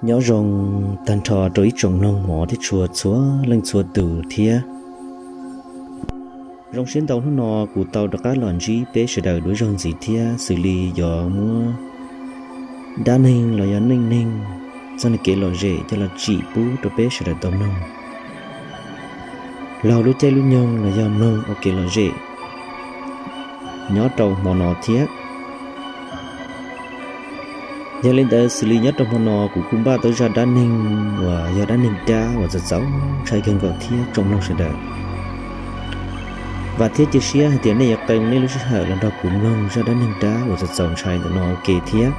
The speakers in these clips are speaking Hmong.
Nyob zoo tag nrho rau ib tsoom mloog hmov thiab tshua txhua leej txhua tus thiab. Zoo siab ntau hnub no kuv tau rov qab los ntsib peb sawv daws dua ib zaug ntxiv thiab xws li yuav muab dab neeg los yog neej neeg txoj kev lom zem coj los tsim pub rau peb sawv daws tau mloog laug lub caij lub nyoog los yog mloog ua kev lom zem nyob rau hmo no thiab. Yog li ntawd xws li nyob rau hmo no kuv kuj npaj tau zaj dab neeg uas yog dab neeg dab uas txaus txaus ntshai kawg nkaus thiab tsoom mloog sawv daws. Vam thiab cia siab hais tias nej yuav qee nej lub sij hawm los nrog kuv mloog zaj dab neeg dab uas txaus txaus ntshai ntawm no ua ke thiab.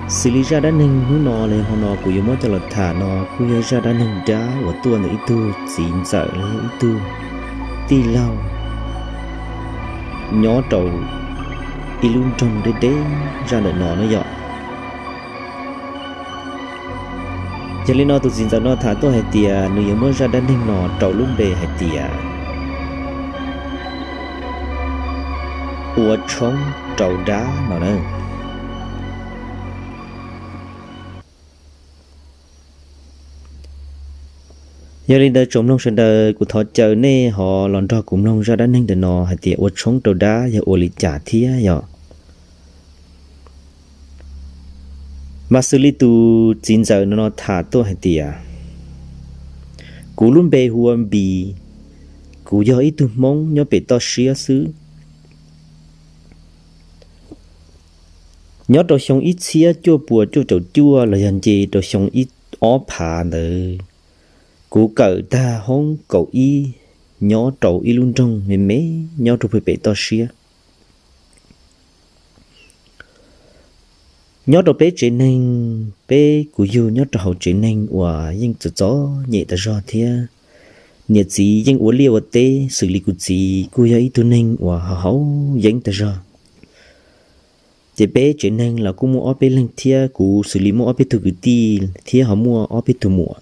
Xws li zaj dab neeg hnub no los yog hmo no kuv yuav muab coj los tham no kuj yog zaj dab neeg dab uas tuaj ntawm ib tug txiv ntxawm los yog ib tug tij laug nyob rau ib lub nroog deb deb zaj ntawm no na yom. Yog li no tus txiv ntxawm no tham tuaj hais tias nws yuav muab zaj dab neeg no rau lub npe hais tias ua tshoob rau dab no na. Yog li ntawd tsoom mloog sawv daws kuv thov caw nej ho los nrog kuv mloog zaj dab neeg ntawm no hais tias ua tshoob rau dab yog ua li cas thiab yom. Mas xws li tus txiv ntxawm no no tham tuaj hais tias kuv lub npe hu ua Npis, kuv yog ib tug Hmoob nyob pem toj siab xwb. Nyob rau xyoo ib txhiab cuaj puas cuaj caum cuaj los yog nce rau xyoo ib ob phav ntawd, kuv kawm tag hoob kaum ib nyob rau ib lub nroog me me nyob rau pem pem toj siab. Nyob rau peb tsev neeg, peb kuv yug nyob rau hauv tsev neeg uas yeej txom txom nyem tas zog thiab niam txiv yeej ua liaj ua teb, xws li kuv txiv kuj yog ib tug neeg uas haus haus yeeb tas zog. Ces peb tsev neeg los kuj muaj ob peb leeg thiab kuv xws li muaj ob peb tug kwv tij thiab ho muaj ob peb tug muam.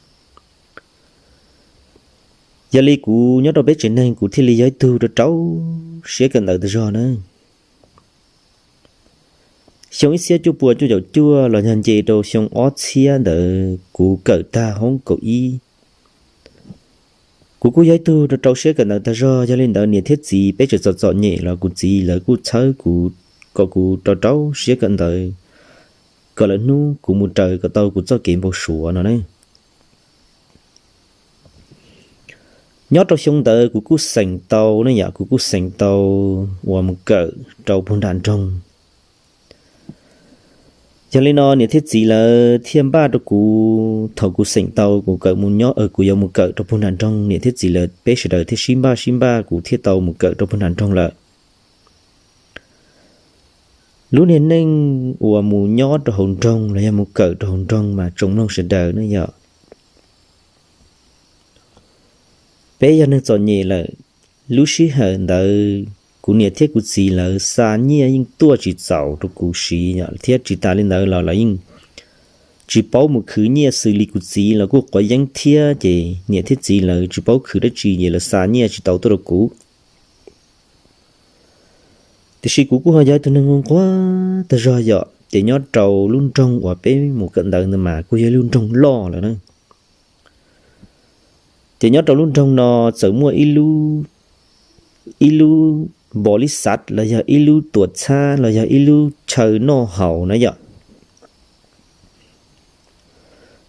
Yog li kuv nyob rau peb tsev neeg kuv thiaj li yog ib tug rau rau siab kawm ntawv tas zog na. Xyoo ib txhiab cuaj puas cuaj caum cuaj los yog nce rau xyoo ob txhiab ntawd kuv kawm tag hoob kaum ib. Kuv kuj yog ib tug rau rau siab kawm ntawv tag zog, yog li ntawd niam thiab txiv peb tseem txom txom nyem los kuv txiv lawv kuj txhawb kuv kom kuv rau rau siab kawm ntawv, kom lawv hnub kuv mus raws kom tau kuv txoj kev npau suav no na. Nyob rau xyoo ntawd kuv kuj xeem tau ne yom, kuv kuj xeem tau uas mus kawm rau puag nram nroog. Yog li no niam thiab txiv lawv thiaj npaj rau kuv, thaum kuv xeem tau kuv kawm mus nyob, kuv yuav mus kawm rau puag nram nroog, niam thiab txiv lawv peb sawv daws thiaj sib npaj sib npaj kuv thiaj tau mus kawm rau puag nram nroog lawm. Lub niag neej uas mus nyob rau hauv nroog los yog mus kawm rau hauv nroog mas tsoom mloog sawv daws ne yom, peb yog neeg txom nyem lawm. Lub sij hawm ntawd kuv niam thiab kuv txiv lawv xa nyiaj yeej tuaj tsis txaus rau kuv siv yom, thiab tsis tas li ntawd los lawv yeej tsis paub mus khwv nyiaj, xws li kuv txiv los kuj quav yeeb thiab, ces niam thiab txiv lawv tsis paub khwv dab tsi ces lawv xa nyiaj tsis tau tuaj rau kuv. Tiam sis kuv kuj ho yog ib tug neeg nquag tag zog yom, ces nyob rau lub nroog uas peb mus kawm ntawv ntawd mas kuj yog ib lub nroog loj lawm na. Ces nyob rau lub nroog no txawm muaj ib lub npau li xav los yog ib lub tuam txhab los yog ib lub chaw noj haus na yom.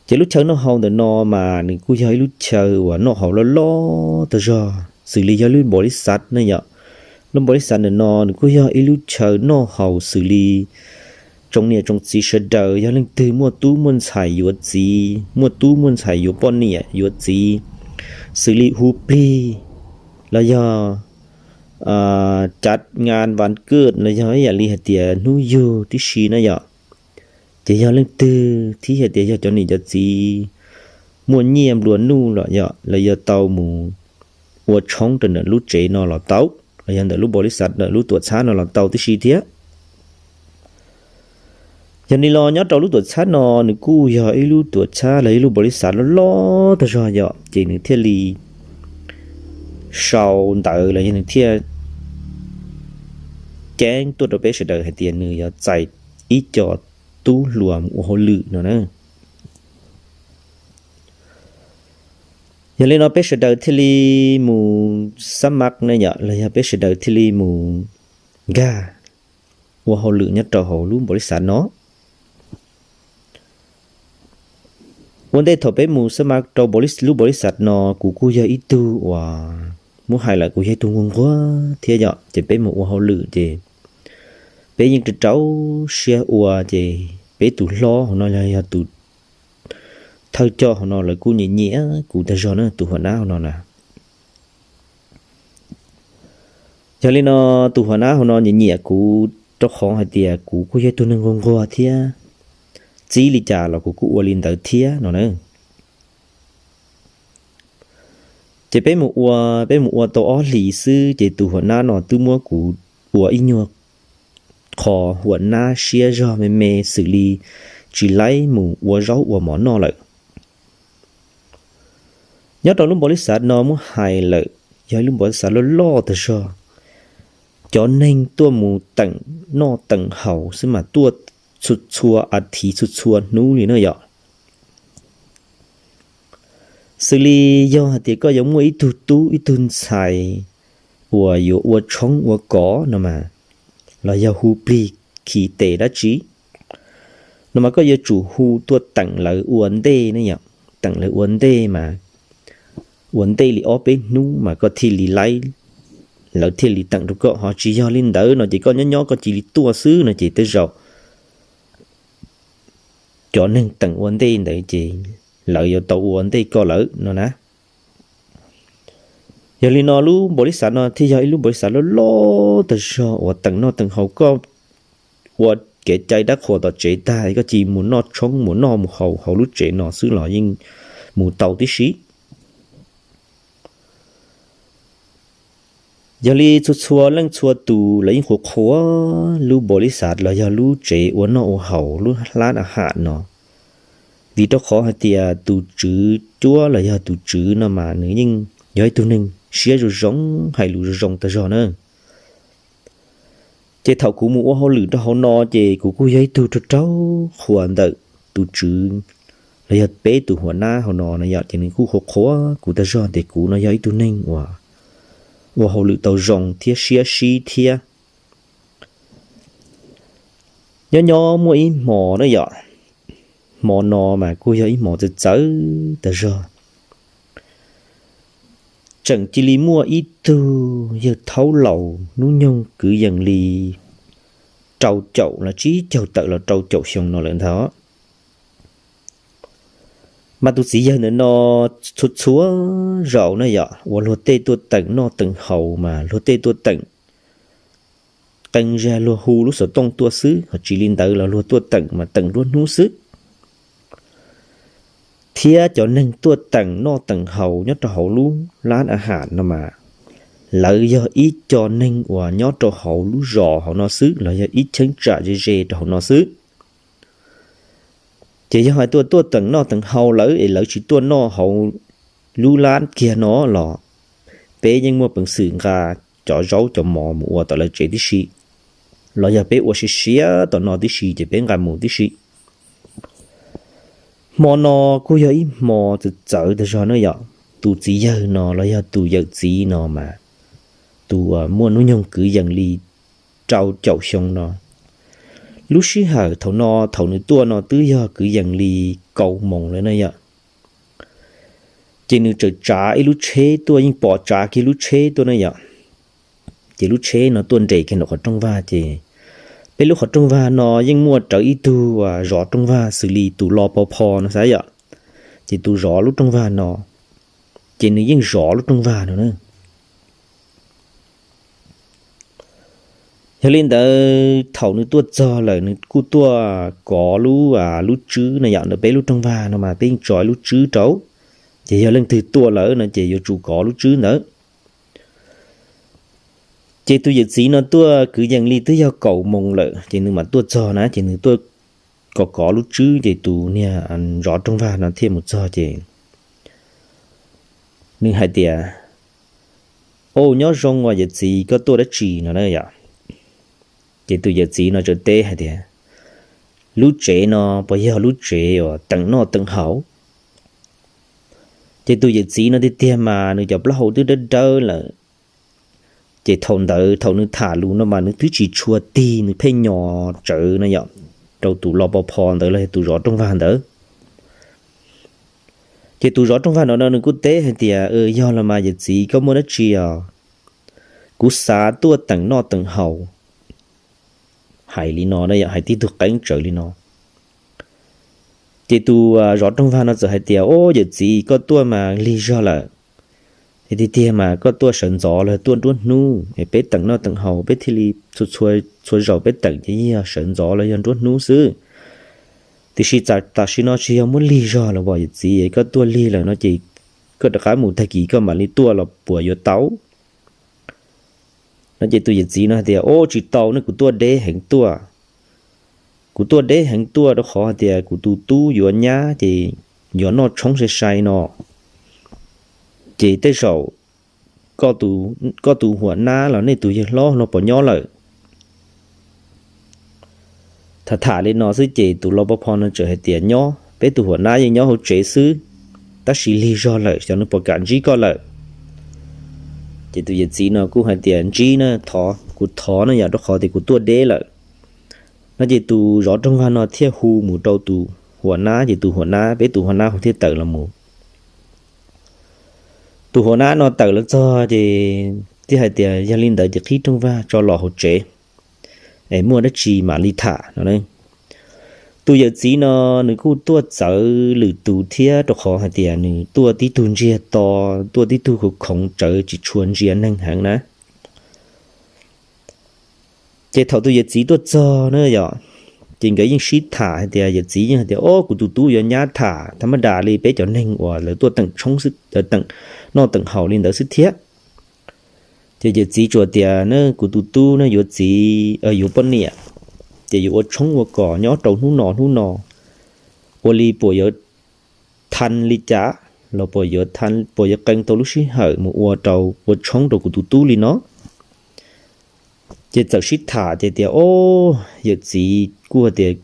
Ces lub chaw noj haus ntawm no mas nws kuj yog ib lub chaw uas noj haus loj loj tag zog, xws li yog lub npau li xav ne yom. Lub npau li xav ntawm no nws kuj yog ib lub chaw noj haus xws li tsoom niam tsoom txiv sawv daws, yog leej twg muaj tub muaj ntxhais yuav txiv, muaj tub muaj ntxhais yuav poj niam yuav txiv, xws li hu plig los yog cav ngas vas kawj los yog ib yam li hais tias hnub yug tib si na yom. Ces yog leej twg thiab hais tias yog cov niam cov txiv muaj nyiaj nplua nuj los yog lawv yuav tau mus ua tshoob rau ntawm lub tsev no los tau, los yog ntawm lub npau li xav ntawm lub tuam txhab no los tau tib si thiab. Yog li los nyob rau lub tuam txhab no nws kuj yog ib lub tuam txhab los ib lub npau li xav loj loj tag zog yom, ces nws thiaj li sau ntawv los yog nws thiaj ceeb tuaj rau peb sawv daws hais tias nws yuav txais ib co tub hluas mus ua hauj lwm no na. Yog li no peb sawv daws thiaj li mus xab mab ne yom, los yog peb sawv daws thiaj li mus nkag ua hauj lwm nyob rau hauv lub npaum li xav no. Ua ntej thaum peb mus xab mab rau lub npaum li xav no, kuv kuj yog ib tug uas muab hais lawm kuv yog ib tug nquag nquag thiab yom, ces peb mus ua hauj lwm ces peb yeej rau rau siab ua, ces peb tus hlob hauv no los yog tus thawj coj hauv no lawv kuj nyiam nyiam kuv tag zog na, tus huam nab hauv no na. Yog li no tus huam nab hauv no nyiam nyiam kuv rau qhov hais tias kuv kuj yog ib tug neeg nquag nquag thiab, txib li cas los kuv kuj ua li ntawd thiab no na. Ces peb mus ua, peb mus ua tau ob hlis xwb ces tus huam nab no twb muab kuv ua ib nyuag qho huam nab siab zog me me xws li tsis laib mus ua zaub ua mov noj lawm. Nyob rau lub npaum li xav no muab hais lawm, yog ib lub npaum li xav loj loj tag zog. Cov neeg tuaj mus teem noj teem haus xwb mas tuaj txhua txhua a thiv txhua txhua hnub li na yom. Xws li yog hais tias koj yuav muaj ib tug tub ib tug ntxhais uas yuav ua tshoob ua kos no mas, los yog hu plig khi tes dab tsi no mas koj yuav tsum hu tuaj teem lawv ua ntej ne yom. Teem lawv ua ntej mas, ua ntej li ob peb hnub mas koj thiaj li laib, lawv thiaj li teem rau koj. Ho tsis yog li ntawd no ces koj nyob nyob koj cia li tuaj xwb no ces tej zaum cov neeg teem ua ntej ntawd ces lawv yuav tau ua ntej koj lawm no na. Yog li no lub npaum li xav no thiaj yog ib lub npaum li xav loj loj tag zog uas teem noj teem haus. Koj ua kev cai dab qhuas tom tsev tag koj cia li mus noj tshoob mus noj mus haus hauv lub tsev no xwb los yeej mus tau tib si. Yog li txhua txhua leej txhua tus lawv yeej qhuas qhuas lub npaum li xav los yog lub tsev ua noj ua haus lub lab a ham no, vim rau qhov hais tias tus tswv cuab los yog tus tswv no mas nws yeej yog ib tug neeg siab zoo zoo, hais lus zoo zoo tag zog na. Ces thaum kuv mus ua hauj lwm rau hauv no ces kuv kuj yog ib tug raug raug qhuas ntawm tus tswv los yog peb tus huam nab hauv no no yom, ces nws kuj qhuas qhuas kuv tag zog tias kuv no yog ib tug neeg uas ua hauj lwm tau zoo thiab siab sib thiab. Nyob nyob muaj ib hmo na yom, hmo no mas kuj yog ib hmo txawv txawv tag zog. Tseem cia li muaj ib tug yawg thaub laus hnub nyoog kwv yees li rau caum los tsib caug tawm los rau caum xyoo no lawm ntag. Mas tus txiv yawg ntawm no txhua txhua zaus na yom, uas luag tej tuaj teem noj teem haus mas luag tej tuaj teem qee zaug luag hu lub xov tooj tuaj xwb, ho tsis li ntawd los luag tuaj teem mas teem nruab hnub xwb. Thiab cov neeg tuaj teem noj teem haus nyob rau hauv lub lab a ham no mas lawv yog ib co neeg uas nyob rau hauv lub zos hauv no xwb los yog ib cheeb tsam ze ze rau hauv no xwb. Ces yog hais tuaj tuaj teem noj teem haus lawm es lawv tsis tuaj noj hauv lub lab kiag no los peb yeej muaj peev xwm nqa cov zaub cov mov mus ua tom lawv tsev tib si, los yog peb ua siav siav tom no tib si ces peb nqa mus tib si. Hmo no kuj yog ib hmo txawv txawv tag zog na yom. Tus txiv yawg no los yog tus yawm txiv no mas tus uas muaj hnub nyoog kwv yees li rau caum xyoo no, lub sij hawm thaum no thaum nws tuaj no twb yog kwv yees li kaum moos lawm na yom. Ces nws txawm tsav ib lub tsheb tuaj, yeej pom tsav kiag lub tsheb tuaj na yom. Ces lub tsheb no tuaj nres kiag nram qhov rooj vag ces peb lub qhov rooj vag no yeej muaj rawv ib tug zov rooj vag xws li tus lo pov pho no xav yom. Ces tus zov lub rooj vag no ces nws yeej zov lub rooj vag no na. Yog li ntawd thaum nws tuaj txog lawm nws kuj tuaj kov lub, lub tswb no yom, ntawm peb lub rooj vag no mas peb yeej tso lub tswb rau. Ces yog leej twg tuaj lawm no ces yuav tsum kov lub tswb ntawd. Ces tus yawm txiv no tuaj kwv yees li twb yog kaum moos lawm ces nws mam tuaj txog na, ces nws tuaj kov kov lub tswb ces tus niag zov rooj vag no thiaj mus txog ces nws hais tias, Au, nyob zoo os yawm txiv, koj tuaj dab tsi no na yom? Ces tus yawm txiv no txawm teb hais tias, lub tsev no puas yog lub tsev uas teem noj teem haus? Ces tus yawm txiv no tiag tiag mas nws cov plaub hau twb dawb dawb lawm. Ces thaum ntawd thaum nws tham lus no mas nws twb tsis tshua tig, nws pheej nyos tsawv no yom, rau tus lo pov pho ntawd los yog tus zov rooj vag ntawd. Ces tus zov rooj vag no no nws kuj teb hais tias, Yog los mas yawm txiv, koj muaj dab tsi os? Kuv xav tuaj teem noj teem haus. Hais li no, hais tib tug qeeb tsawv li no. Ces tus zov rooj vag no txawm hais tias, Au, yawm txiv, koj tuaj mas lig zog lawm. Tiag tiag mas koj tuaj sawv ntxov los tuaj nruab hnub es peb teem noj teem haus peb thiaj li txhua zaus peb teem ces yog sawv ntxov los yog nruab hnub xwb. Tiam sis tam sim no tsis yog muab lig zog los as yawm txiv, koj tuaj lig lawm no ces koj rov qab mus, tag kis koj mam li tuaj los puas yuav tau? No ces tus yawm txiv no hais tias, Au, tsis tau ne, kuv tuaj deb heev tuaj. Kuv tuaj deb heev tuaj rau qhov hais tias kuv tus tub yuav nyab ces yuav noj tshoob sai sai no, ces tej zaum koj tus huam nab los nej tus yawg hlob no puas nyob lawm? Tham tham li no xwb ces tus lo pov pho no txawm hais tias, Nyob, peb tus huam nab yeej nyob hauv tsev xwb, tab sis lig zog lawm, xyov nws puas kam ntsib koj lawm. Ces tus yawm txiv no kuj hais tias, Ntsib na, thov, kuv thov na yom, rau qhov tias kuv tuaj deb lawm. No ces tus zov rooj vag no thiaj hu mus rau tus huam nab, ces tus huam nab, peb tus huam nab hu thiaj tawm los mus. Tus huam nab no tawm los txog ces thiaj hais tias, Yog li ntawd ces qhib rooj vag tso los hauv tsev es muaj dab tsi mam li tham no. Tus yawm txiv no nws kuj tuaj txawv lwm tus thiab, rau qhov hais tias nws tuaj tib tug ntsiag to, tuaj tib tug khoov khoov tsawv tsis tshua ntsia neeg heev na. Ces thaum tus yawm txiv tuaj txog na yom, ces nkawd yeej sib tham hais tias, yawm txiv yeej hais tias, Au, kuv tus tub yuav nyab tham thab mab das li peb cov neeg uas lawv tuaj teem tshoob, teem noj teem haus li ntawd xwb thiab. Ces yawm txiv tsuas tias, Na, kuv tus tub na yuav txiv, yuav poj niam, ces yuav ua tshoob ua kos nyob rau hnub no hnub no, ua li puas yuav tha li cas los puas yuav, puas yuav qee tau lub sij hawm mus ua rau, ua tshoob rau kuv tus tub li no? Ces txawm sib tham ces tias, Au, yawm txiv kuj tias,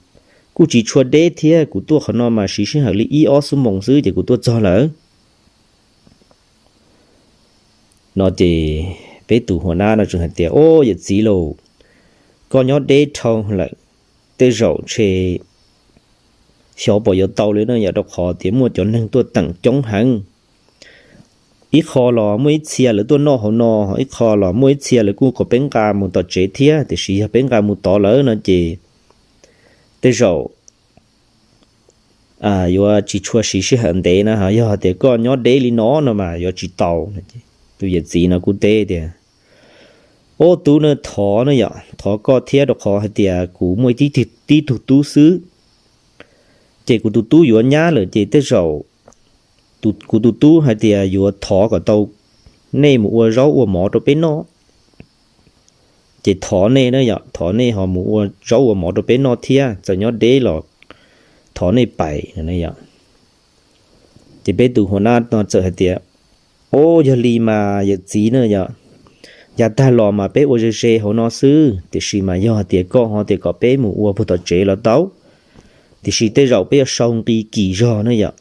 Kuj tsis tshua deb thiab, kuv tuaj qhov no mas siv sij hawm li ib ob xuab moos xwb ces kuv tuaj txog lawm. No ces peb tus huam nab no tseem hais tias, Au, yawm txiv lauj, koj nyob deb dhau lawm, tej zaum ntshe xyov puas yuav tau li no yom, rau qhov tias muaj cov neeg tuaj teem coob heev. Ib qho los muaj ib txhia lawv tuaj noj hauv no, ib qho los muaj ib txhia lawv kuj kom peb nqa mus tom tsev thiab, tiam sis yog peb nqa mus tod lawm no ces tej zaum yuav tsis tshua siv sij hawm ntev na, yog tias koj nyob deb li no no mas yuav tsis tau. Tus yawm txiv no kuj teb tias, Au, tub na, thov na yom, thov koj thiab, rau qhov hais tias kuv muaj tib tug tub xwb, ces kuv tus tub yuav nyab lawm ces tej zaum kuv tus tub hais tias yuav thov kom tau nej mus ua zaub ua mov rau peb noj. Ces thov nej na yom, thov nej ho mus ua zaub ua mov rau peb noj thiab, txawm nyob deb los thov nej pais. Ces peb tus huam nab no txawm hais tias, Au, yog li mas yawm txiv na yom, yav tag los mas peb ua ze ze hauv no xwb, tiam sis mas yog tias koj ho tias kom peb mus ua puag tom tsev los tau, tiam sis tej zaum peb yuav sau nqi kim zog na yom.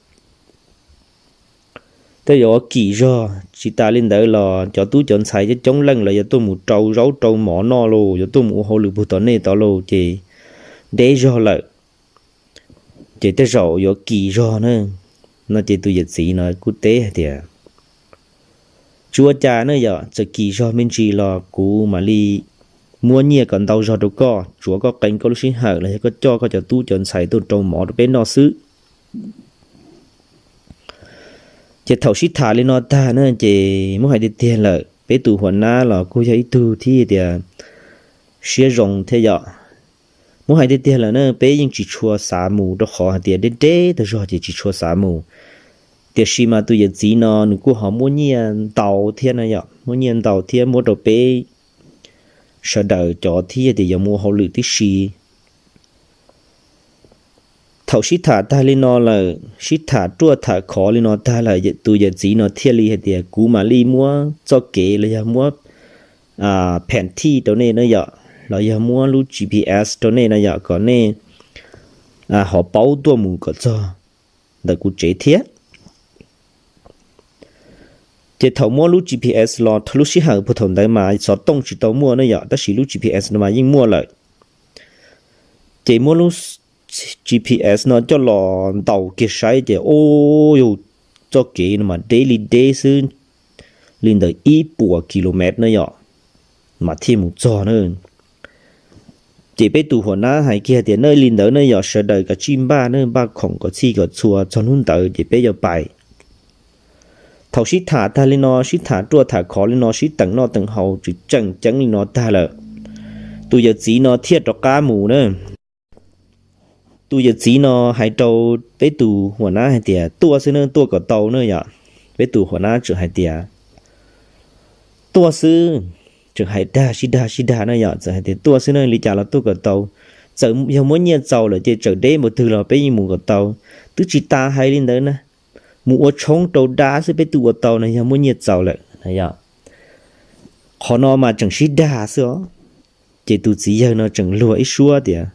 Tej zaum ua kim zog, tsis tas li ntawd los cov tub cov ntxhais coob coob leej los yuav tuaj mus rau zaub rau mov noj los yuav tuaj mus ua hauj lwm puag tom nej tod los ces deb zog lawm, ces tej zaum yuav kim zog na. No ces tus yawm txiv no kuj teb hais tias, Tsis ua cas na yom, txawm kim zog me ntsis los kuv mam li muab nyiaj kom ntau zog rau koj, tsuav koj qee koj lub sij hawm los yog koj coj koj cov tub cov ntxhais tuaj rau mov rau peb noj xwb. Ces thaum sib tham li no tag na ces muab hais tiag tiag lawm, peb tus huam nab los kuj yog ib tug thiab tias siab zoo thiab yom. Muab hais tiag tiag lawm na, peb yeej tsis tshua xav mus rau qhov hais tias deb deb tag zog ces tsis tshua xav mus. Tiam sis mas tus yawm txiv no nws kuj ho muab nyiaj ntau thiab na yom, muab nyiaj ntau thiab muab rau peb sawv daws cov thiab tias yuav mus ua hauj lwm tib si. Thaum sib tham tag li no lawm, sib tham ruaj tham khov li no tag lawm, tus yawm txiv no thiaj li hais tias, Kuv mam li muab txoj kev los yog muab pheem thij rau nej na yom, los yog muab lub G P S rau nej na yom, kom nej hauv paub tuaj mus kom txog ntawm kuv tsev thiab. Ces thaum muab lub G P S los, lub sij hawm puag thaum ntawd mas xov tooj tsis tau muaj ne yom, tab sis lub G P S no mas yeej muaj lawm. Ces muab lub G P S no coj los ntaus kiag saib ces, o, yog txoj kev no mas deb li deb xwb, li ntawm ib puas kilomev na yom, mas thiaj mus txog na. Ces peb tus huam nab hais kiag tias, nej li ntawd ne yom, sawv daws kav tsij npaj ne, npaj khoom kom txhij kom txhua, txog hnub ntawd ces peb yuav pais. Thaum sib tham tag li no, sib tham ruaj tham khov li no, sib teem noj teem haus tseem ceeb li no tag lawm, tus yawm txiv no thiaj rov qab mus na. Tus yawm txiv no hais rau peb tus huam nab hais tias, tuaj xwb na, tuaj kom tau na yom. Peb tus huam nab tseem hais tias, tuaj xwb, tseem hais dag sib dag sib dag na yom, txawm hais tias, tuaj xwb na, li cas los tuaj kom tau. Txawm yog muab nyiaj txaus lawm ces txawm deb npaum twg los peb yeej mus kom tau. Twb tsis tas hais li ntawd na, mus ua tshoob rau dab xwb peb twb ua tau no yog muab nyiaj txaus lawm. Qhov no mas tseem sib dag xwb os. Ces tus txiv yawg no tseem luag ib suab tias,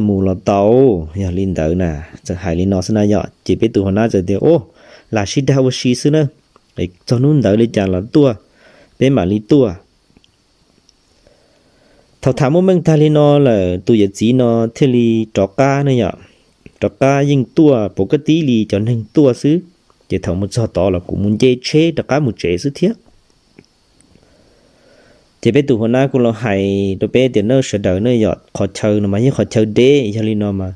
mus los tau, yog li ntawd na, txawm hais li no xwb na yom. Ces peb tus huam nab txawm tias, o, lam sib dag ua si xwb na, txog hnub ntawd li cas los tuaj, peb mam li tuaj. Thaum tham muaj meej tag li no lawm tus yawm txiv no thiaj li rov qab ne yom. Rov qab yeej tuaj pov kab tib li cov neeg tuaj xwb. Ces thaum mus txog tod los kuv mus nce tsheb rov qab mus tsev xwb thiab. Ces peb tus huam nab kuj los hais rau peb tias, nej sawv daws ne yom, qhov chaw no mas yog qhov chaw deb, yog li no mas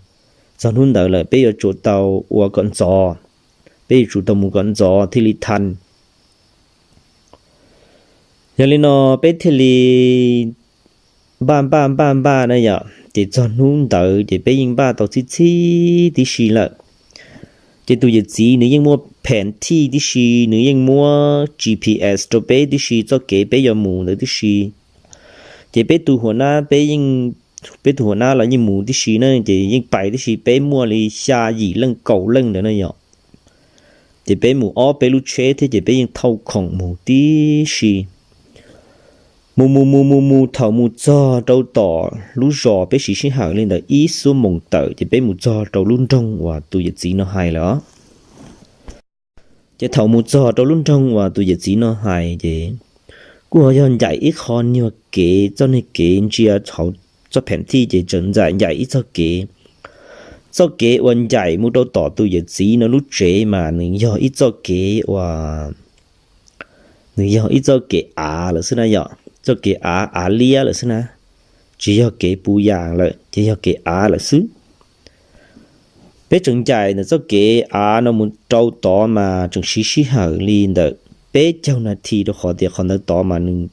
txog hnub ntawd lawm peb yuav tsum tau ua kom ntxov, peb yuav tsum tau mus kom ntxov thiaj li thaj. Yog li no peb thiaj li npaj npaj npaj npaj na yom, ces txog hnub ntawd ces peb yeej npaj tau txhij txhij tib si lawm. Ces tus yawm txiv nws yeej muaj phem thij tib si, nws yeej muab G P S rau peb tib si, txoj kev peb yuav mus ntawd tib si. Ces peb tus huam nab, peb yeej, peb tus huam nab los yeej mus tib si na, ces yeej pais tib si, peb muaj li xya yim leej kaum leej ntawd na yom. Ces peb mus ob peb lub tsheb thiab ces peb yeej thauj khoom mus tib si. Mus mus mus mus mus thaum mus txog rau tom lub zos peb siv sij hawm li ntawm ib xuab moos tawm ces peb mus txog rau lub nroog uas tus yawm txiv no hais lawm. Ces thaum mus txog rau lub nroog uas tus yawm txiv no hais ces kuj ho yog ncaim ib qho nyuag kev, txoj niag kev ntsia hauv txoj phem thij ces tseem ncaim ncaim ib txoj kev. Txoj kev uas ncaim mus rau tom tus yawm txiv no lub tsev mas nws yog ib txoj kev uas nws yog ib txoj kev av lawm xwb na yom, txoj kev av av liab lawm xwb na, tsis yog kev puv yas lawm ces yog kev av lawm xwb. Peb tseem ncaim ntawm txoj kev av no mus rau tod mas tseem siv sij hawm li ntawm peb caug nas this rau qhov tias qhov ntawd tod mas nws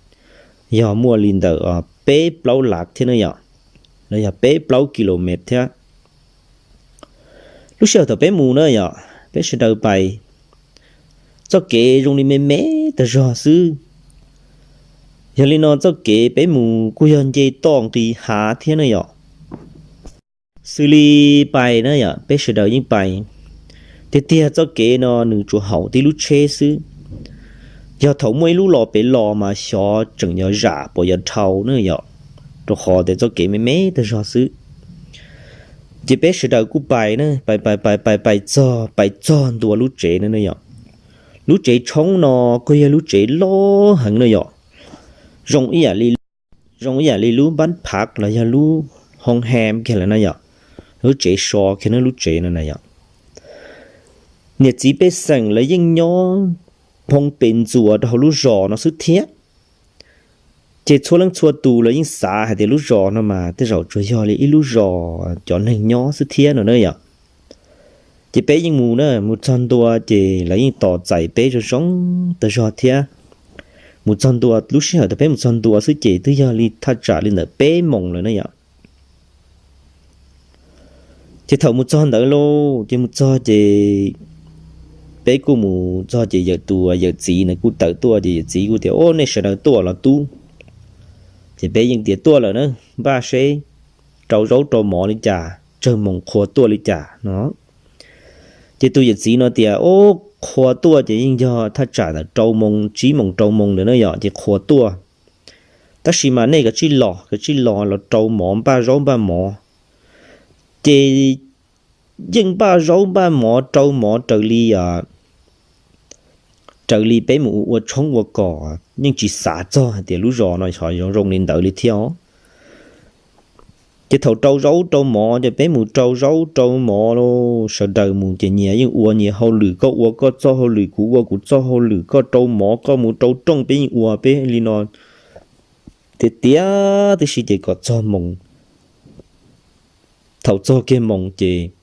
yog muaj li ntawm peb plaub lav thiab na yom, los yog peb plaub kilomev thiab. Lub sij hawm thaum peb mus na yom, peb sawv daws pais, txoj kev zoo li me me tag zog xwb. Yog li no txoj kev peb mus kuj yog nce toj nqis hav thiab na yom. Xws li pais na yom, peb sawv daws yeej pais. Tiag tiag txoj kev no nws tsuas haum tib lub tsheb xwb. Yog thaum muaj ib lub los pem los mas xyov tseem yuav zam puas yuav dhau na yom, rau qhov tias txoj kev me me tag zog xwb. Ces peb sawv daws kuj pais na, pais pais pais pais pais txog, pais txog ntua lub tsev na yom. Lub tsev tshoob no kuj yog lub tsev loj heev na yom, zoo ib yam li, zoo ib yam li lub npab phav los yog lub hoo hem kiag lawm na yom, lub tsev so kiag na lub tsev no na yom. Niam txiv pej xeem lawv yeej nyob phoo pes ntxuas rau hauv lub zos no xwb thiab. Ces txhua leej txhua tus lawv yeej xav hais tias lub zos no mas tej zaum tsuas yog li ib lub zos cov neeg nyob xwb thiab no na yom. Ces peb yeej mus na, mus txog ntua ces lawv yeej tos txais peb zoo zoo tag zog thiab. Mus txog ntua, lub sij hawm thaum peb mus txog ntua xwb ces twb yog li thaj tsam li ntawm peb moos lawm na yom. Ces thaum mus txog ntawd lauj, ces mus txog ces peb kuj mus txog ces yawm tus yawm txiv nws kuj tawm tuaj ces yawm txiv kuj tias, o, nej sawv daws tuaj los tub. Ces peb yeej tias tuaj lawm na, npaj seb rau zaub rau mov li cas, tsawg moos qhua tuaj li cas no. Ces tus yawm txiv no tias, o, qhua tuaj ces yeej yog thaj tsam ntawm rau moos, tsib moos rau moos ntawd na yom, ces qhua tuaj. Tab sis mas nej kav tsij los, kav tsij los los rau mov, npaj zaub npaj mov. Ces yeej npaj zaub npaj mov rau mov raws li, raws li peb mus ua tshoob ua kos, yeej tsis xav txog hais tias lub zos no ho zoo zoo li ntawd li thiab os. Ces thaum rau zaub rau mov ces peb mus rau zaub rau mov los sawv daws mus ces nyias yeej ua nyias hauj lwm, koj ua koj txoj hauj lwm, kuv ua kuv txoj hauj lwm, koj rau mov koj mus rau rooj, peb yeej ua peb li no tiag tiag tib si ces kom txog moos. Thaum txog kiag moos ces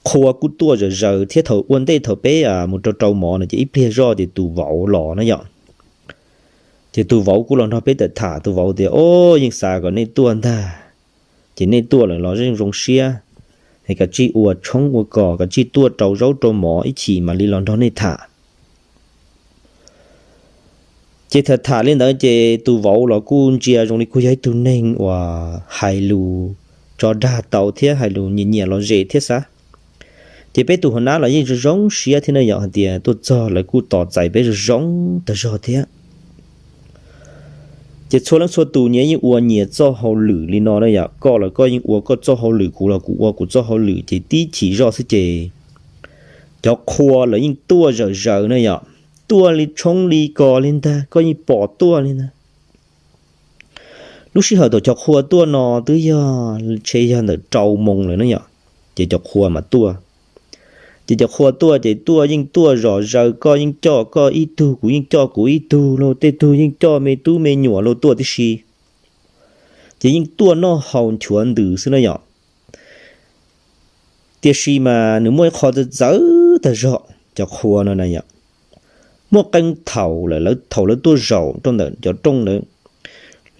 qhua kuj tuaj zom zaws thiab. Thaum ua ntej thaum peb mus rau rau mov no ces ib pliag zoj ces tus vauv los na yom. Ces tus vauv kuj los nrog peb tawm tham, tus vauv tias, O, yeej xav kom nej tuaj ntag, ces nej tuaj lawm los yeej zoo siab, es kav tsij ua tshoob ua kos, kav tsij tuaj rau zaub rau mov ib chim mam li los nrog nej tham. Ces tham tham li ntawd ces tus vauv los kuj ntsia zoo li kuj yog ib tug neeg uas hais lus tso dag tau thiab hais lus nyiam nyiam los zem thiab xav. Ces peb tus hauv nab los yeej zoo zoo siab thiab na yom, hais tias tuaj txog lawv kuj tos txais peb zoo zoo tag zog thiab. Ces txhua leej txhua tus nyias yeej ua nyias txoj hauj lwm li no na yom, koj los koj yeej ua koj txoj hauj lwm, kuv los kuv ua kuv txoj hauj lwm, ces tib chim zoj xwb ces cov qhua lawv yeej tuaj zom zaws na yom, tuaj li tshoob li kos li ntag, koj yeej pom tuaj li ntag. Lub sij hawm thaum cov qhua tuaj no twb yog ntshe yog ntawm rau moos lawm na yom, ces cov qhua mas tuaj. Ces cov qhua tuaj ces tuaj yeej tuaj zom zaws, koj yeej coj koj ib tug, kuv yeej coj kuv ib tug lauj, tej tug yeej coj me tub me nyuam lauj tuaj tib si. Ces yeej tuaj noj haus nchuav ntws xwb na yom. Tiam sis mas nws muaj ib qho txawv txawv tag zog cov qhua no na yom. Muaj qee thaum lawm, thaum lawv tuaj zaum rau ntawm cov rooj ntawd,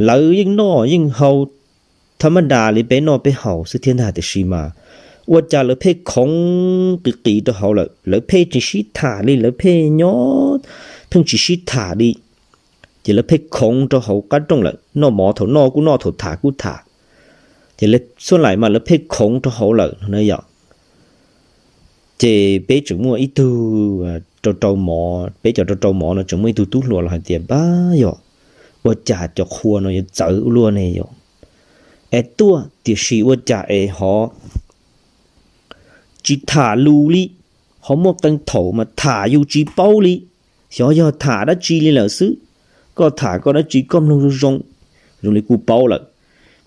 lawv yeej noj yeej haus thab mab das li peb noj peb haus xwb thiab ntag, tiam sis mas ua cas lawv pheej khoov qis qis rau hauv lawm, lawv pheej tsis sib tham li, lawv pheej nyob pheej tsis sib tham li. Ces lawv pheej khoov rau hauv qab rooj lawm, noj mov thaum noj kuj noj, thaum tham kuj tham. Ces lawv xub laim mas lawv pheej khoov rau hauv lawm no na yom. Ces peb tseem muaj ib tug rau rau mov, peb cov rau rau mov no tseem muaj ib tug tub hluas los hais tias, Pab yom, ua cas cov qhua no yuav txawv ua luaj ne yom? Es tuaj tiam sis ua cas es ho tsis tham lus li, ho muaj qee thaum mas tham yus tsis paub li, xyov yog tham dab tsi li lawm xwb. Koj tham koj dab tsi koj mloog zoo zoo, zoo li kuj paub lawm,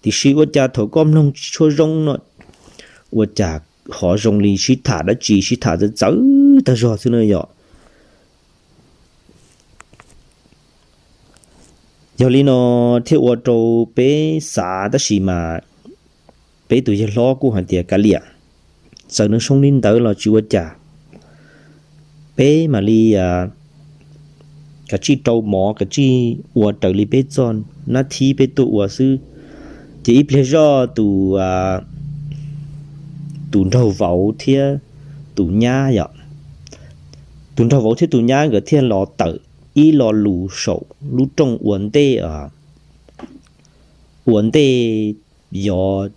tiam sis ua cas thaum koj mloog tsis tshua zoo no, ua cas ho zoo li sib tham dab tsi, sib tham txawv txawv tag zog xwb na yom. Yog li no thiaj ua rau peb xav, tab sis mas peb tus yawg hlob kuj hais tias, Kav liam, txawm nws zoo li ntawd los tsis ua cas, peb mam li kav tsij rau mov, kav tsij ua raws li peb txoj nab thib peb tuaj ua xwb. Ces ib pliag zoj tus, tus nraug vauv thiab tus nyab yom, tus nraug vauv thiab tus nyab nkawd thiaj los tawm ib lo lus saum lub rooj ua ntej, ua ntej yuav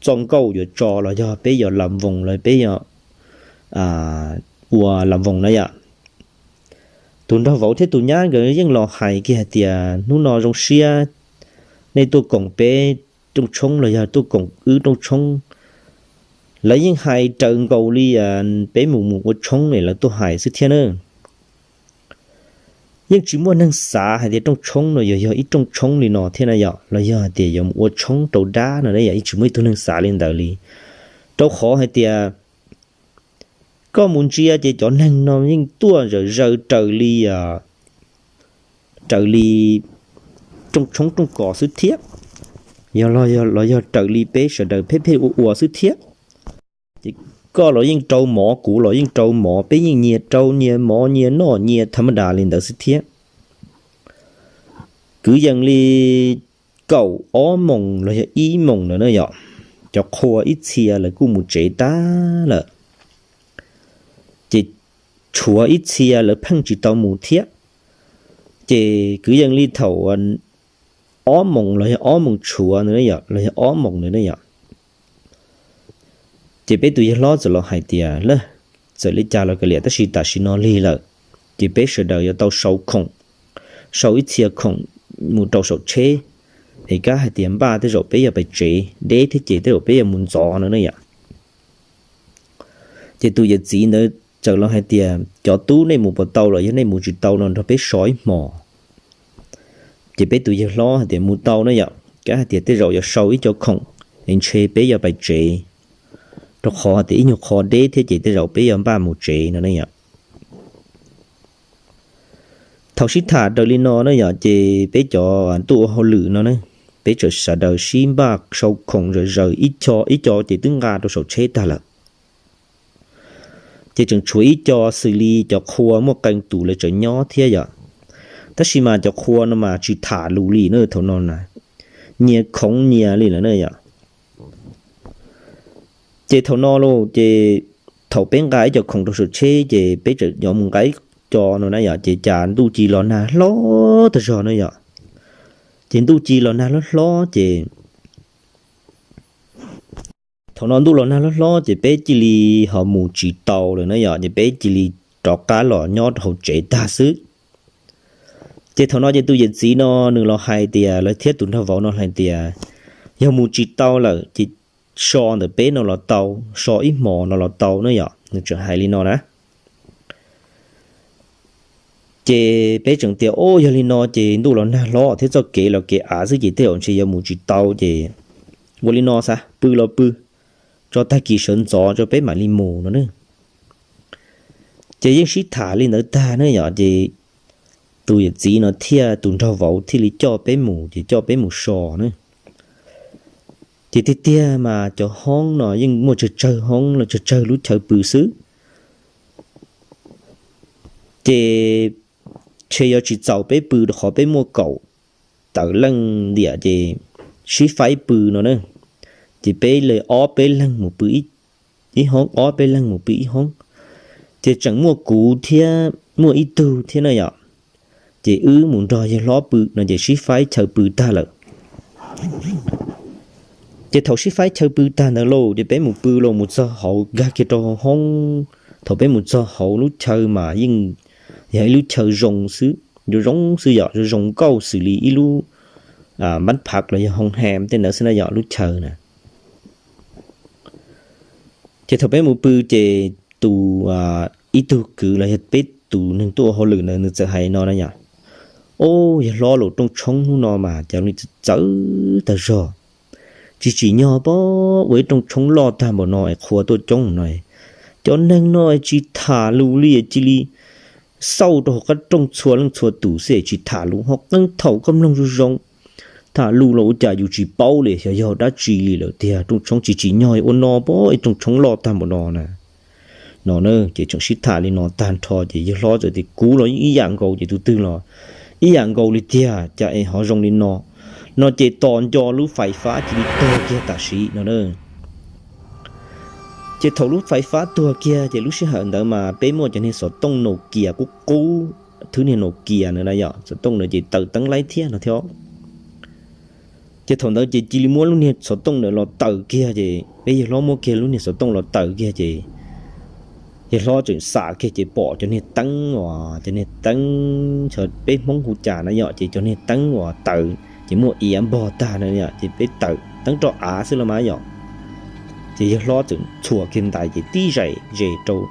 txoj nkauj yuav tso los yog peb yuav lam voos los peb yuav ua lam voos na yom. Tus nraug vauv thiab tus nyab nkawd yeej los hais kiag hais tias, Hnub no zoo siab nej tuaj koom peb rooj tshoob los yog tuaj koom wb rooj tshoob. Lawv yeej hais raws nkaus li peb mus mus ua tshoob es lawv tuaj hais xwb thiab na. Yeej tsis muaj neeg xav hais tias rooj tshoob no yuav yog ib rooj tshoob li no thiab na yom, los yog hais tias yuav mus ua tshoob rau dab no na yom, yeej tsis muaj ib tug neeg xav li ntawd li. Rau qhov hais tias koj mus ntsia ces cov neeg no yeej tuaj zom zaws raws li, raws li rooj tshoob rooj kos xwb thiab, yog los yog raws li peb sawv daws pheej pheej ua ua xwb thiab. Ces koj los yeej rau mov, kuv los yeej rau mov, peb yeej nyias rau nyias mov nyias noj nyias tham ma das li ntawd xwb thiab. Kwv yees li kaum ob moos los yog ib moos ntawd na yom, cov qhua ib txhia lawv kuj mus tsev tag lawm, ces tshuav ib txhia lawv pheej tsis tau mus thiab. Ces kwv yees li thaum ob moos los yog ob moos tshuav ntawd, los yog ob moos ntawd na yom, ces peb tus yawg hlob txawm los hais tias, Lawm, txawm li cas los kav liam, tab sis tam sim no lig lawm, ces peb sawv daws yuav tau sau khoom, sau ib txhia khoom mus rau saum tsheb, es kab hais tias npaj tej zaum peb yuav pais tsev, deb thiab ces tej zaum peb yuav mus ntxov no ne yom. Ces tus yawm txiv ntawd txawm los hais tias, cov tub, nej mus puas tau los yog nej mus tsis tau no nrog peb so ib hmos. Ces peb tus yawg hlob hais tias mus tau ne yom, kab hais tias tej zaum yuav sau ib co khoom es ntshe peb yuav pais tsev, rau qhov hais tias ib nyuag qho deb thiab ces tej zaum peb yuav npaj mus tsev no ne yom. Thaum sib tham raws li no ne yom, ces peb cov ntuj ua hauj lwm no ne, peb txawm sawv daws sib npaj sau khoom zom zaws, ib co ib co ces twb nqa rau saum tsheb tag lawm. Ces tseem tshuav ib co xws li cov qhua muaj qee tus lawv tseem nyob thiab yom. Tab sis mas cov qhua no mas tsis tham lus li na thaum no na, nyias khoov nyias li lawm na yom. Ces thaum no lauj, ces thaum peb nqa ib co khoom rau saum tsheb ces peb txawm yuav mus nqa ib co no na yom, ces cas ntuj ci los nag hlob tag zog na yom. Ces ntuj ci los nag hlob hlob ces thaum no ntuj los nag hlob hlob ces peb cia li ho mus tsis tau lawm na yom, ces peb cia li rov qab los nyob rau hauv tsev tag xwb. Ces thaum no ces tus yawm txiv no nws los hais tias, lawv thiab tus nraug vauv no hais tias, yog mus tsis tau lawm ces so ntawm peb no los tau, so ib hmos no los tau na yom, nws tseem hais li no na. Ces peb tseem tias, o, yog li no ces ntuj los nag hlob thiab txoj kev los kev av xwb ces tej zaum ntshe yuav mus tsis tau ces ua li no xav pw los pw, tso tag kis sawv ntxov tso peb mam li mus no ne. Ces yeej sib tham li ntawd tag ne yom, ces tus yawm txiv no thiab tus nraug vauv thiaj li coj peb mus, ces coj peb mus so ne. Ces tiag tiag mas cov hoob no yeej muaj tsawg tsawg hoob los tsawg tsawg lub chaw pw xwb. Ces ntshe yuav tsis txaus peb pw rau qhov peb muaj kaum tawm leej ntiam ces sib faib pw no na. Ces peb li ob peb leeg mus pw ib hoob, ob peb leeg mus pw ib hoob. Ces tseem muaj kuv thiab muaj ib tug thiab na yom. Ces wb mus nrog yawg hlob pw no ces sib faib chaw pw tag lawm. Ces thaum sib faib chaw pw tag ntawd lauj, ces peb mus pw los mus txog hauv, nkag kiag rau hauv hoob. Thaum peb mus txog hauv lub chaw mas yeej yog ib lub chaw zoo xwb, zoo zoo xwb yom, zoo zoo nkauj xws li ib lub npab phav los yog hoo hem tej ntawd xwb na yom, lub chaw na. Ces thaum peb mus pw ces tus, ib tug kwv los yog peb tus neeg tuaj ua hauj lwm ntawd nws txawm hais no na yom, o, yawg hlob, los rooj tshoob hnub no mas cas li txawv tag zog, tsis tsim nyog pab ua ib rooj tshoob loj tag npaum no es qhua tuaj coob no. Cov neeg no tsis tham lus li, cia li xauj rau hauv qab rooj txhua leej txhua tus xwb tsis tham lus, ho qee thaum koj mloog zoo zoo tham lus los ua cas yus tsis paub li, xyov yog dab tsi li lawm tiag, rooj tshoob tsis tsim nyog ua no pab ib rooj tshoob loj tag npaum no na. No na, ces tseem sib tham li no tag nrho ces yawg hlob txawm tias kuv los ib yam nkaus, ces tus twg los ib yam nkaus li tiag, cas es ho zoo li no. No ces tos nco lub fais fab cia li tuag kiag tam sim no na. Ces thaum lub fais fab tuag kiag ces lub sij hawm ntawd mas peb muaj cov niag xov tooj Nokia qub qub, thwb niag Nokia na yom, xov tooj ntawd ces taws teeb laib thiab no thiab. Ces thaum ntawd ces cia li muab lub niag xov tooj ntawd los taws kiag, ces peb yawg hlob muab kiag lub niag xov tooj los taws kiag ces yawg hlob tseem xam kiag ces pom cov niag teeb uas, cov niag teeb, peb Hmoob hu cas na yom, ces cov niag teeb uas taws ces muaj iav npog tag na yom, ces peb taws teeb roj av xwb los mas yom. Ces yawg hlob txawm txhuam kiag ntais ces tib zais zes rau.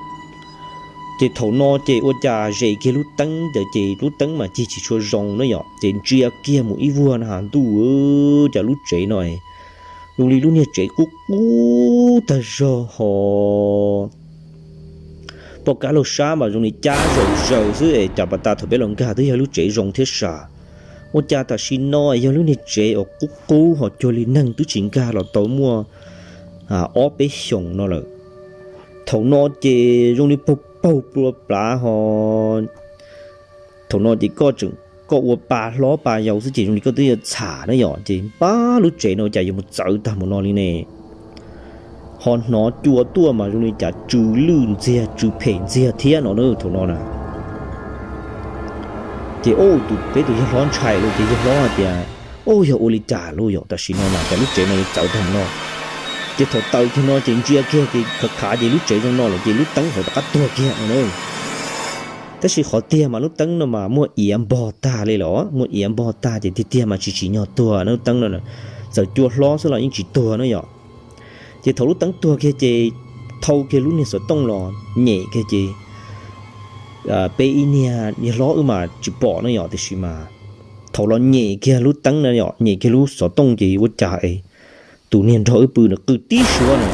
Ces thaum no ces ua cas zes kiag lub teeb ntawd ces lub teeb mas cig tsis tshua zoo na yom, ces ntsia kiag mus ib vuag na has ntuj, cas lub tsev no zoo li lub niag tsev qub qub tag zog ho poj kab laug sab mas zoo li cab zaws zaws xwb es cas pas tas thaum peb los nkag twb yog lub tsev zoo thiab sas. Ua cas tam sim no yog lub niag tsev uas qub qub ho cuag li neeg twb tsis nkag los tau muaj ob peb xyoos no lawm. Thaum no ces zoo li paug paug plua plav ho thaum no ces koj tseem, koj ua pa hlob pa yau xwb ces zoo li koj twb yuav txham na yom, ces pab lub tsev no cas yuav mus txawv tag mus no li ne. Ho hnov cua tuaj mas zoo li cas tsw lwj ntxiag tsw phem ntxiag thiab no na thaum no na. Ces tus, peb tus yawg hlob ntshai lauj, ces yawg hlob hais tias, o, yog ua li cas lauj yom, tam sim no mas cas lub tsev no yuav txawv tag no. Ces thaum taws kiag no ces ntsia kiag ces khav khav ces lub tsev zoo no lawm ces lub teeb hauv rov qab tuag kiag no na. Tab sis qhov tiag mas lub teeb no mas muaj iav npog tag li los, muaj iav npog tag ces tiag tiag mas tsis tsim nyog tuag na, lub teeb no txawm cua hlob xwb los yeej tsis tuag na yom. Ces thaum lub teeb tuag kiag ces thau kiag lub niag xov tooj los nyem kiag ces peb ib niag yawg hlob wb mas tsis pom na yom, tiam sis mas thaum los nyem kiag lub teeb na yom, nyem kiag lub xov tooj ces ua cas es tus niag nrog wb pw nws qw tib suab na.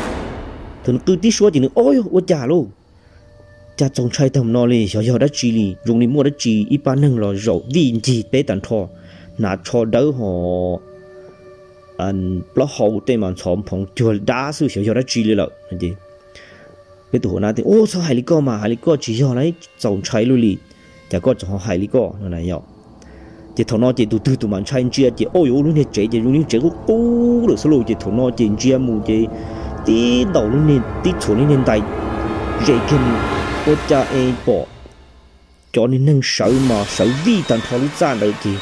Thaum nws qw tib suab ces nws, o, ua cas lauj, cas txaus ntshai tag no li, xyov yog dab tsi li, zoo li muaj dab tsi ib pab neeg los zaum vij ncig peb tag nrho, hnav tsho dawb ho plaub hau tej mas ntxhov phoov cuag dab xwb, xyov yog dab tsi li lawm. Peb tus hauv nab tias, u, txhob hais li koj mas, hais li koj tsis yog lauj, txaus ntshai luaj li, cas koj tseem ho hais li koj no na yom. Ces thaum no ces tus twg tus mam ntshai ntsia ces, o, yuav ua lub niag tsev ces zoo li tsev qub qub lawm xwb lauj. Ces thaum no ces ntsia mus ces tib ntaus lub niag, tib txhuam lub niag ntais ze kiag mus, ua cas es pom cov niag neeg sawv mas sawv vij tag nrho lub txaj ntawd ces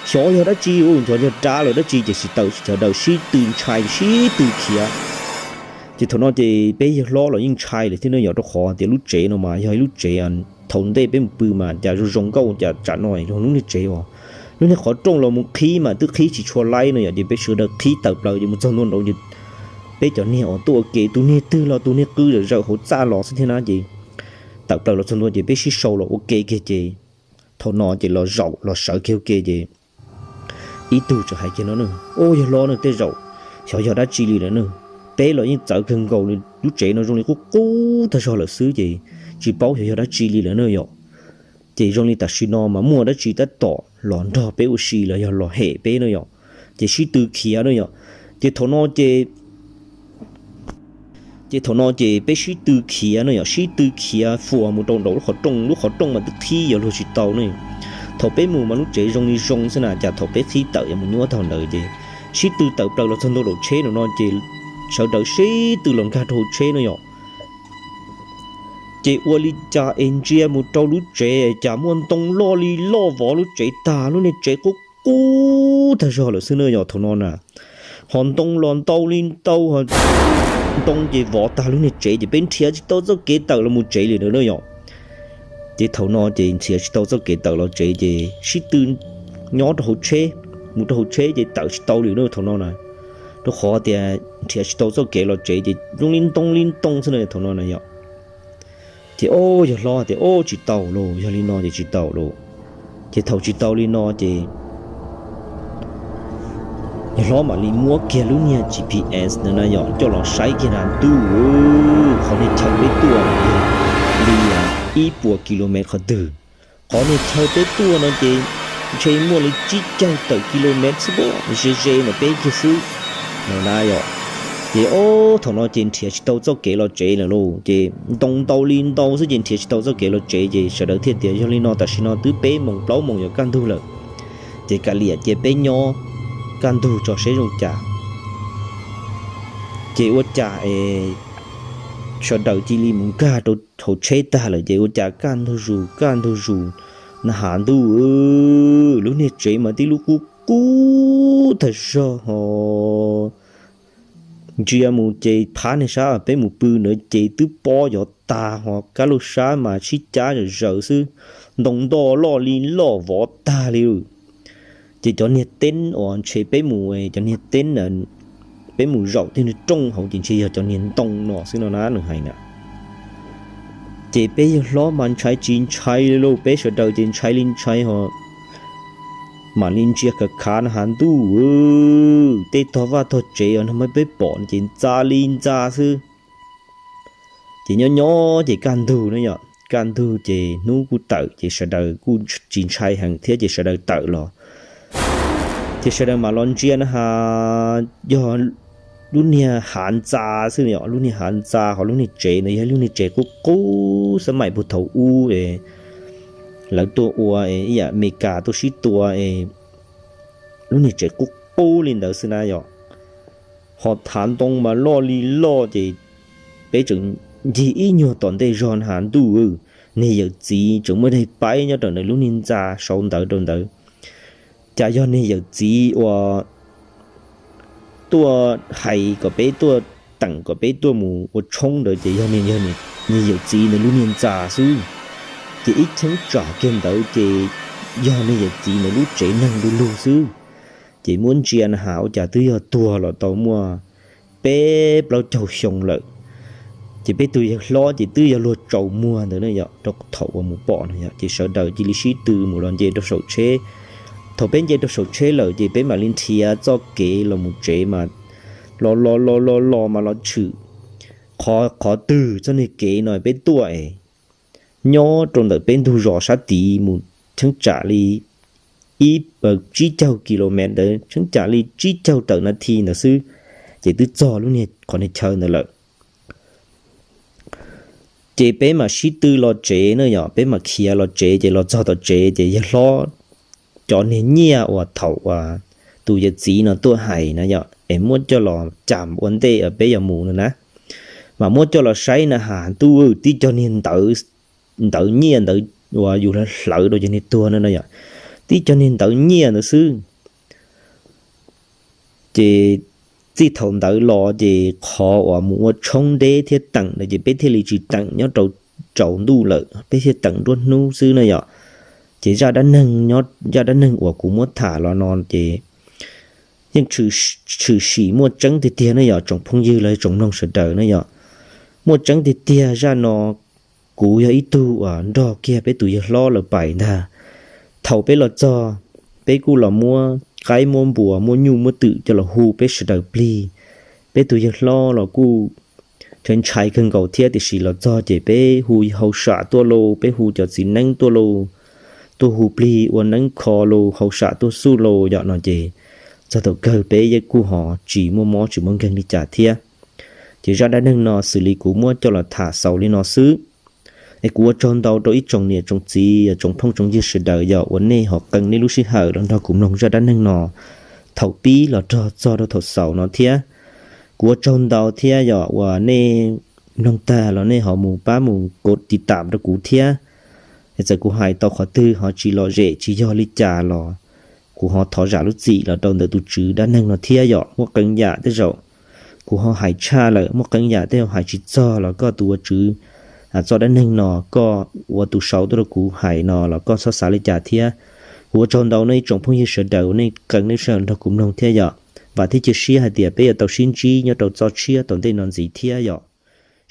xyov yog dab tsi, u, xyov yog dab los dab tsi ces sawv daws sib tw ntshai sib tw khiav. Ces thaum no ces peb yawg hlob los yeej ntshai lawm thiab na yom, rau qhov tias lub tsev no mas yog ib lub tsev thaum ntej peb mus pw mas cas zoo zoo nkauj, cas tsam no yog lub niag tsev uas lub niag qhov rooj los mus qhib mas twb qhib tsis tshua laib no yom, ces peb sawv daws qhib tawm plaws ces mus txog ntua nraud ces peb cov niag uas tuaj ua ke tus niag twg los tus niag qw zawm zawm hauv txaj los xwb thiab na, ces tawm plaws los txog ntua ces peb sib sau los ua ke kiag ces thaum no ces los zaum los sawv kiag ua ke ces ib tug tseem hais kiag no, u, yawg hlob na, tej zaum xyov yog dab tsi li lawm na, peb los yeej txawv kawg nkaus li, lub tsev no zoo li qub qub tag zog lawm xwb ces tsis paub xyov yog dab tsi li lawm na yom. Ces zoo li tam sim no mas muaj dab tsi tab tom los nrog peb ua si los yog los hem peb na yom, ces sib tw khiav na yom. Ces thaum no ces ces thaum no ces peb sib tw khiav no yom, sib tw khiav fuas mus rau nraum lub qhov rooj, lub qhov rooj mas twb qhib yuav luag tsis tau ne. Thaum peb mus mas lub tsev zoo li zoo xwb na, cas thaum peb qhib tawm yuav mus nyuaj thaum ntawd ces sib tw tawm plaws los txog ntua nraum tsheb no no ces sawv daws sib tw los nkag rau hauv tsheb no yom. Ces ua li cas es ntsia mus rau lub tsev cas muaj ntoo loj li loj vov lub tsev tag, lub niag tsev qub qub tag zog lawm xwb na yom thaum no na. Ho ntoo los ntau li ntau, ntoo ces vov tag lub niag tsev ces peb nrhiav tsis tau txoj kev tawm los mus tsev li na yom. Ces thaum no ces nrhiav tsis tau txoj kev tawm los tsev ces sib tw nyob rau hauv tsheb, mus rau hauv tsheb ces tawm tsis tau li na thaum no na. Rau qhov tias nrhiav tsis tau txoj kev los tsev ces zoo li ntoo li ntoo xwb na thaum no na yom. Ces o, yawg hlob tias, o, tsis tau lauj, yog li no ces tsis tau lauj. Ces thaum tsis tau li no ces yawg hlob mam li muab kiag lub niag G P S ntawd na yom coj los saib kiag na, ntuj, qhov niag chaw peb tuaj li ib puas kilomev qhov twg. Qhov niag chaw peb tuaj no ces ntshe muaj li tsib caug tawm kilomev xwb, ze ze mas peb kiag xwb no na yom. Ces o, thaum no ces nrhiav tsis tau txoj kev los tsev lawm lauj, ces ntoo ntau li ntau xwb ces nrhiav tsis tau txoj kev los tsev ces sawv daws thiaj tias yog li no tam sim no twb peb moos plaub moos yuav kaj ntug lawm, ces kav liam cia peb nyob kaj ntug tso seb zoo cas. Ces ua cas es sawv daws cia li mus nkag rau hauv tsheb tag lawm ces ua cas kaj ntug zus kaj ntug zus na has ntuj, lub niag tsev mas tib lub qub qub tag zog ho ntsia mus ces phab niag sab peb mus pw ntawd ces twb pob yov tag ho kab laug sab mas sib cab zawm zaws xwb, ntoo ntoj loj li loj vov tag li. Ces cov niag teeb uas ntshe peb mus, cov niag teeb peb mus zaum tej niag rooj hauv ces ntshe yog cov niag ntoo no xwb no na nws hais na. Ces peb yawg hlob mas ntshai tsis ntshai li lauj, peb sawv daws ces ntshai li ntshai ho mam li ntsia khav khav na has ntuj, tej tog vaj tog tsev os no mas peb pom ces ntxa li ntxa xwb. Ces nyob nyob ces kaj ntug na yom, kaj ntug ces hnub kuj tawm ces sawv daws kuj tsis ntshai heev thiab ces sawv daws tawm los. Ces sawv daws mam los ntsia na has yog lub niag hav ntxa xwb yom, lub niag hav ntxa ho lub niag tsev ntawd yog lub niag tsev qub qub xab maim puag thaum ub es lawv tuaj ua es ib yam Amelikas tuaj sib tua es lub niag tsev qub qub li ntawd xwb na yom. Ho thav ntoo mas loj li loj ces peb tseem ncig ib nyuag tom ntej zog na has ntuj, niag yawm txiv tseem muaj daim paib nyob rau ntawm lub niag ntxa sau ntawv rau ntawd. Cas yog niag yawm txiv uas tuaj hais kom peb tuaj teem kom peb tuaj mus ua tshoob ntawd ces yog niag, yog niag yawm txiv ntawd lub niag ntxa xwb. Ces ib cheeb tsam kiag ntawd ces yog niag yawm txiv ntawd lub tsev neeg du lug xwb. Ces muab ntsia na has ua cas twb yog tuag los tau muaj peb plaub caug xyoo lawm. Ces peb tus yawg hlob ces twb yog luag tsaus muag ntawd na yom, rau thaum uas mus pom no yom, ces sawv daws cia li sib tw mus los nce rau saum tsheb. Thaum peb nce rau saum tsheb lawm ces peb mam li nrhiav txoj kev los mus tsev mas los los los los los mas los tshwm qhov qhov twg txoj niag kev no peb tuaj es nyob rau ntawm peb ntug zos sab tid mus cheeb tsam li ib, tsib caug kilomev ntawd, cheeb tsam li tsib caug tawm nas this ntawd xwb, ces twb txog lub niag qhov niag chaw ntawd lawm. Ces peb mam sib tw los tsev na yom, peb mam khiav los tsev, ces los txog tom tsev ces yawg hlob cov niag nyiaj uas thaum uas tus yawm txiv no tuaj hais na yom, es muab coj los cam ua ntej peb yuav mus no na, mas muab coj los saib na has ntuj, tib cov niag ntawv, ntawv nyiaj ntawd uas yus hlawv rau cov niag tuag no na yom, tib cov niag ntawv nyiaj ntawd xwb. Ces txij thaum ntawd los ces qhov uas mus ua tshoob deb thiab teem na ces peb thiaj li tsis teem nyob rau tsaus ntuj lawm, peb thiaj teem nruab hnub xwb na yom. Ces zaj dab neeg, zaj dab neeg uas kuv muab tham los no ces yeej tshwm sim muaj tseeb tiag tiag ne yom tsoom phooj ywg los tsoom mloog sawv daws ne yom. Muaj tseeb tiag tiag zaj no, kuv yog ib tug uas nrog kiag peb tus yawg hlob lawv pais ntag. Thaum peb los txog, peb kuj los muab qaib muab npua muab nyuj muab twm coj los hu peb sawv daws plig. Peb tus yawg hlob los kuj ntshai ntshai kawg nkaus thiab, tiam sis los txog ces peb hu hauj sam tuaj lauj, peb hu cov txiv neeb tuaj lauj, tuaj hu plig ua neeb kho lauj, hauj sam tuaj xub lauj yom no ces txog thaum kawg peb yeej kuj ho tsis muaj mob tsis muaj nkeeg li cas thiab. Ces zaj dab neeg no xws li kuv muab coj los tham xaus li no xwb. Es kuv ua tsaug ntau rau ib tsoom niam tsoom txiv tsoom phooj tsoom ywg sawv daws yog uas nej ho qee nej lub sij hawm los nrog kuv mloog zaj dab neeg no thaum pib los rog txog rau thaum xaus no thiab. Kuv ua tsaug ntau thiab yog uas nej mloog tag los nej ho mus pab mus kov tiv tam rau kuv thiab. Txawm kuv hais tau qhov twg ho tsis lom zem tsis yog li cas los kuv ho thov zam lub txim los rau ntawm tus tswv dab neeg no thiab yom. Muaj qee yam tej zaum kuv ho hais tshaj lawm, muaj qee yam tej zaum hais tsis txog los koj tus ua tswv txoj dab neeg no koj ua tus sau tuaj rau kuv hais no los koj txhob xav li cas thiab. Kuv ua tsaug ntau nej ib tsoom phooj ywg sawv daws uas nej qee nej sawv daws nrog kuv mloog thiab yom. Vam thiab cia siab hais tias peb yuav tau sib ntsib nyob rau txoj tshiab tom ntej no ntxiv thiab yom.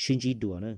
Sib ntsib dua na.